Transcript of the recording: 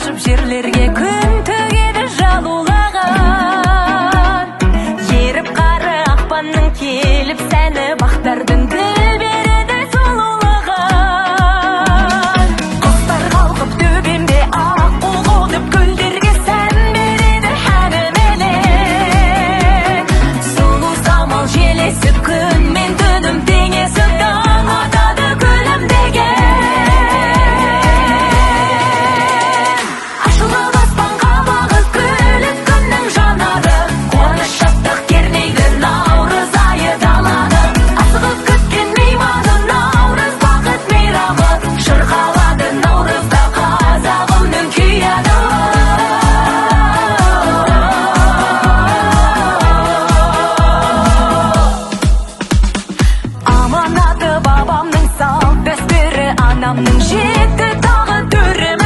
Шашып жерлерге күн төгеді жалулаған. Еріп қары ақпанның келіп сәні, бақтардың гүл береді сұлулығын. Құстар қалқып төбемде, аққу қонып гүлдерге сән береді әніменен. Сұлу самал жел есіп, күн мен түнім теңесіп, таң атады күлімдеген. Ашылып аспан қабағы, күліп күннің жанары, қуаныш, шаттық кернейді наурыз айы даланы. Асығып күткен мейманы, наурыз бақыт мейрамы, шырқалады наурызда қазағымның күй әні. Аманаты бабамның, салт дәстүрі анамның, жетті тағы төріме.